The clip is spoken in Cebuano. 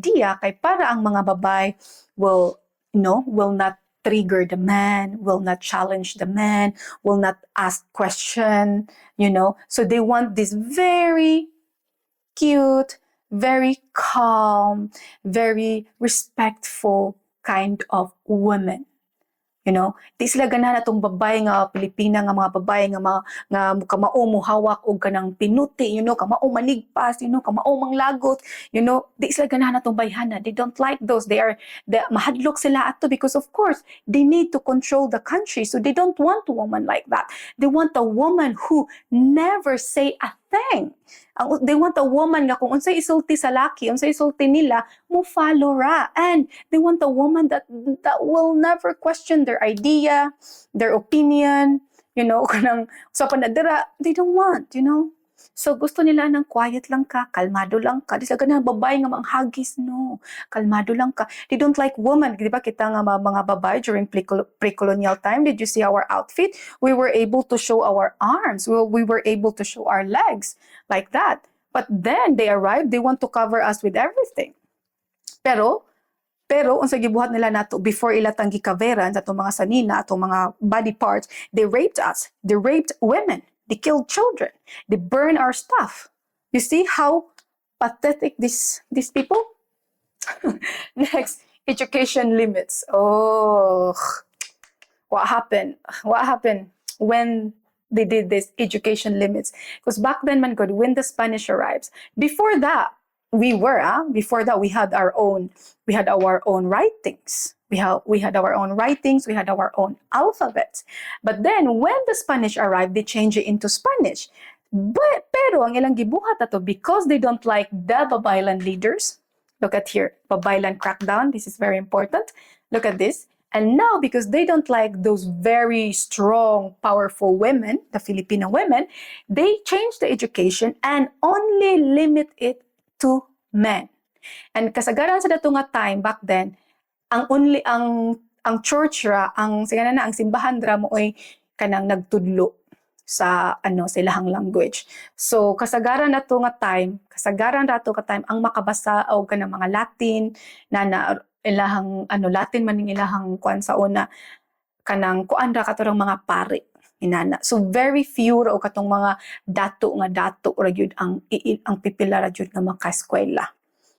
idea kay para ang mga babae will no will not trigger the man, will not challenge the man, will not ask question. So they want this very cute, very calm, very respectful kind of woman. Di sila ganahan atong babae nga Pilipina nga mga babae nga mga nga kamao mo hawak og kanang pinuti, kamao manigpas, kamao manglagot. Di sila ganahan atong bayhana. They don't like those. Mahadlok sila ato because, of course, they need to control the country. So they don't want a woman like that. They want a woman who never say a thing. They want a woman nga kung unsay isulti sa laki, unsay isulti nila, mo follow ra. And they want a woman that will never question their idea, their opinion, kanang sa panadira, they don't want. So gusto nila ng quiet lang ka, kalmado lang ka. Di sila ganahan babae nga manghagis, no. Kalmado lang ka. They don't like woman. Di ba kita nga mga babae during pre-colonial time, did you see our outfit? We were able to show our arms. We were able to show our legs like that. But then they arrived, they want to cover us with everything. Pero unsa gibuhat nila nato before ila tang gikaveran sa atong mga sanina, atong mga body parts, they raped us. They raped women. They killed children. They burn our stuff. You see how pathetic these people? Next, education limits. Oh, what happened? What happened when they did this education limits? Because back then, man gud, when the Spanish arrives, before that, before that we had our own writings. We had our own writings, we had our own alphabets. But then when the Spanish arrived, they changed it into Spanish. But pero ang ilang gibuhat ato, because they don't like the Babaylan leaders. Look at here, Babaylan crackdown. This is very important. Look at this. And now, because they don't like those very strong, powerful women, the Filipino women, they change the education and only limit it to men. And kasagaran sa dato nga time back then, ang only ang church ra, ang sige na, ang simbahan ra mooy kanang nagtudlo sa ano sa ilahang language. So kasagaran na to nga time, kasagaran ra to ka time ang makabasa og kanang mga Latin na na ilahang ano, Latin man ning ilahang kuan sa una, kanang kuan ra katorang mga pari inana. So very few ra og katong mga dato nga dato ra gyud ang ang pipila ra gyud nga makaeskwela.